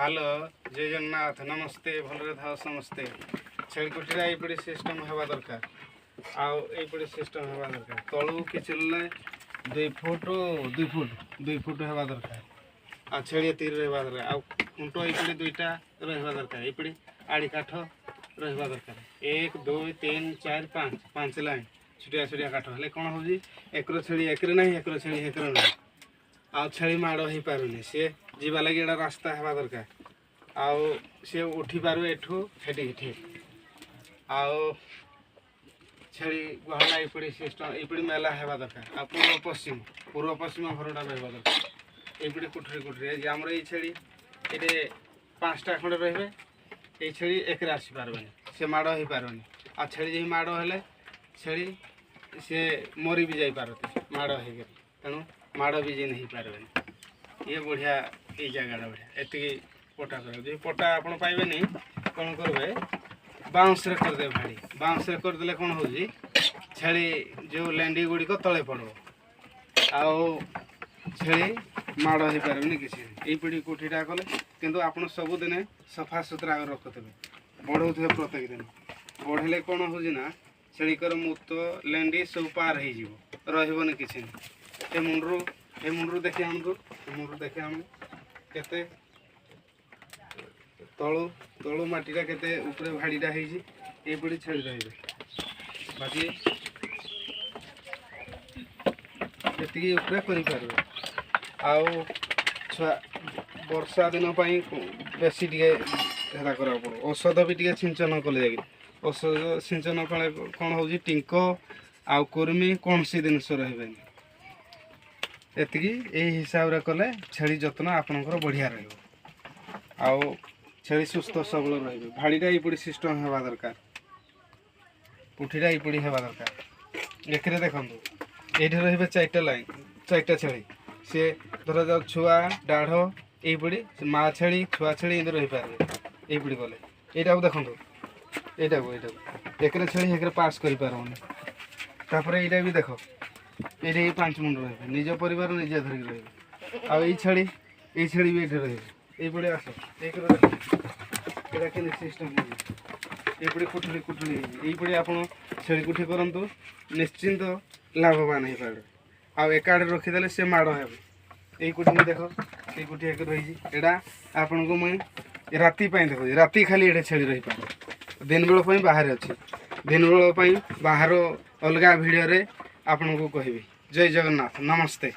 Hello, ଜୟ ଜଗନ୍ନାଥ, ନମସ୍ତେ। ଭଲରେ ଥାଅ ସମସ୍ତେ। ଛେଳି କୁଠିରେ ଏଇପରି ସିଷ୍ଟମ୍ ହେବା ଦରକାର ଆଉ ଏଇପରି ସିଷ୍ଟମ୍ ହେବା ଦରକାର। ତଳକୁ କିଛି ହେଲେ 2 ଫୁଟ, 2 ଫୁଟ, 2 ଫୁଟ ହେବା ଦରକାର। ଆଉ ଛେଳି ଏତିକି ରହିବା ଦରକାର। ଆଉ ଖୁଣ୍ଟ ଏଇପରି ଦୁଇଟା ରହିବା ଦରକାର। ଏଇପରି ଆଡ଼ି କାଠ ରହିବା ଦରକାର। ଏକ, ଦୁଇ, ତିନି, ଚାରି, ପାଞ୍ଚ, ପାଞ୍ଚ ଲାଇନ୍ ଛୋଟିଆ ଛୋଟିଆ କାଠ ହେଲେ କ'ଣ ହେଉଛି? ଏକର ଛେଳି ଏକରେ ନାହିଁ, ଏକର ଛେଳି ଏକରେ ନାହିଁ, ଆଉ ଛେଳି ମାଡ଼ ହେଇପାରୁନି। ସିଏ ଯିବା ଲାଗି ଏଇଟା ରାସ୍ତା ହେବା ଦରକାର ଆଉ ସିଏ ଉଠିପାରିବ ଏଠୁ ସେଠିକି ଠିକ୍। ଆଉ ଛେଳି ଗୁହାଳ ଏଇପରି ସିଷ୍ଟମ୍, ଏଇପରି ମେଲା ହେବା ଦରକାର। ଆଉ ପୂର୍ବ ପଶ୍ଚିମ, ପୂର୍ବ ପଶ୍ଚିମ ଘରଟା ରହିବା ଦରକାର। ଏଇପରି କୁଠୁରି କୁଠୁରି ଯେ ଆମର ଏଇ ଛେଳି ଏଠି ପାଞ୍ଚଟା ଖଣ୍ଡେ ରହିବେ, ଏଇ ଛେଳି ଏକରେ ଆସିପାରିବେନି, ସେ ମାଡ଼ ହେଇପାରିବନି। ଆଉ ଛେଳି ଯଦି ମାଡ଼ ହେଲେ ଛେଳି ସେ ମରି ବି ଯାଇପାରନ୍ତି ମାଡ଼ ହେଇକରି। ତେଣୁ ମାଡ଼ ବି ଯେନ୍ ହେଇପାରିବେନି। ଇଏ ବଢ଼ିଆ, ଏଇ ଜାଗାଟା ବଢ଼ିଆ। ଏତିକି ପଟା କରିବେ। ଯଦି ପଟା ଆପଣ ପାଇବେନି, କ'ଣ କରିବେ? ବାଉଁଶରେ କରିଦେବେ ଭାଡ଼ି। ବାଉଁଶରେ କରିଦେଲେ କ'ଣ ହେଉଛି? ଛେଳି ଯେଉଁ ଲେଣ୍ଡି ଗୁଡ଼ିକ ତଳେ ପଡ଼ିବ ଆଉ ଛେଳି ମାଡ଼ ହେଇପାରିବନି କିଛି। ଏଇପରି କୋଠିଟା କଲେ କିନ୍ତୁ ଆପଣ ସବୁଦିନେ ସଫାସୁତୁରା କରି ରଖୁଥିବେ, ବଢ଼ଉଥିବେ ପ୍ରତ୍ୟେକ ଦିନ। ବଢ଼େଇଲେ କ'ଣ ହେଉଛି ନା, ଛେଳିଙ୍କର ମୁତ, ଲେଣ୍ଡି ସବୁ ପାର ହେଇଯିବ, ରହିବନି କିଛି। ଏ ମୁଣ୍ଡରୁ ଦେଖି ଆଣନ୍ତୁ, ଏ ମୁଣ୍ଡରୁ ଦେଖି ଆଣନ୍ତୁ, କେତେ ତଳୁ ତଳୁ ମାଟିଟା କେତେ ଉପରେ ଭାଡ଼ିଟା ହେଇଛି। ଏଇପରି ଛେଳି ରହିବେ। ବାକି ଏତିକି ଉପରେ କରିପାରିବେ। ଆଉ ଛୁଆ ବର୍ଷା ଦିନ ପାଇଁ ବେଶୀ ଟିକେ ହେରା କରିବାକୁ ପଡ଼ିବ। ଔଷଧ ବି ଟିକେ ଛିଞ୍ଚନ କଲେ ଯାଇକି, ଔଷଧ ସିଞ୍ଚନ କଲେ କ'ଣ ହେଉଛି? ଟିଙ୍କ ଆଉ କୁର୍ମି କୌଣସି ଜିନିଷ ରହିବେନି। ଏତିକି ଏଇ ହିସାବରେ କଲେ ଛେଳି ଯତ୍ନ ଆପଣଙ୍କର ବଢ଼ିଆ ରହିବ ଆଉ ଛେଳି ସୁସ୍ଥ ସବଳ ରହିବେ। ଭାଡ଼ିଟା ଏଇପରି ସିଷ୍ଟମ୍ ହେବା ଦରକାର, ପୁଠିଟା ଏଇପରି ହେବା ଦରକାର। ଏଥିରେ ଦେଖନ୍ତୁ, ଏଇଠି ରହିବେ ଚାରିଟା ଲାଇନ୍, ଚାରିଟା ଛେଳି। ସିଏ ଧରାଯାଉ ଛୁଆ ଦାଢ଼ ଏଇପରି ମା ଛେଳି, ଛୁଆ ଛେଳି ଏମିତି ରହିପାରିବେ ଏଇପରି କଲେ। ଏଇଟାକୁ ଦେଖନ୍ତୁ, ଏଇଟାକୁ ଏକରେ ଛେଳି ଏକରେ ପାସ୍ କରିପାରିବନି। ତାପରେ ଏଇଟା ବି ଦେଖ, ଏଇଠି ଏଇ ପାଞ୍ଚ ମୁଣ୍ଡ ରହିବେ, ନିଜ ପରିବାର ନିଜେ ଧରିକି ରହିବେ। ଆଉ ଏଇ ଛେଳି ବି ଏଇଠି ରହିବେ। ଏଇପରି ଆସ, ଏଇକରେ ଦେଖ, ଏଇଟା କେମିତି ସିଷ୍ଟମ୍ ହେଇଛି। ଏଇପରି କୁଠୁଳି କୁଠୁଳି ହେଇଛି। ଏଇପରି ଆପଣ ଛେଳି କୁଠି କରନ୍ତୁ, ନିଶ୍ଚିନ୍ତ ଲାଭବାନ ହେଇପାରିବେ। ଆଉ ଏକାଠି ରଖିଦେଲେ ସେ ମାଡ଼ ହେବେ। ଏଇ କୁଠି ଦେଖ, ଏଇ କୁଠି ଏକ ରହିଛି। ଏଇଟା ଆପଣଙ୍କୁ ମୁଇଁ ରାତି ପାଇଁ ଦେଖୁଛି। ରାତି ଖାଲି ଏଇଠି ଛେଳି ରହିପାରେ, ଦିନ ବେଳ ପାଇଁ ବାହାରେ ଅଛି। ଦିନ ବେଳ ପାଇଁ ବାହାର ଅଲଗା ଭିଡ଼ିଓରେ ଆପଣଙ୍କୁ କହିବି। ଜୟ ଜଗନ୍ନାଥ, ନମସ୍ତେ।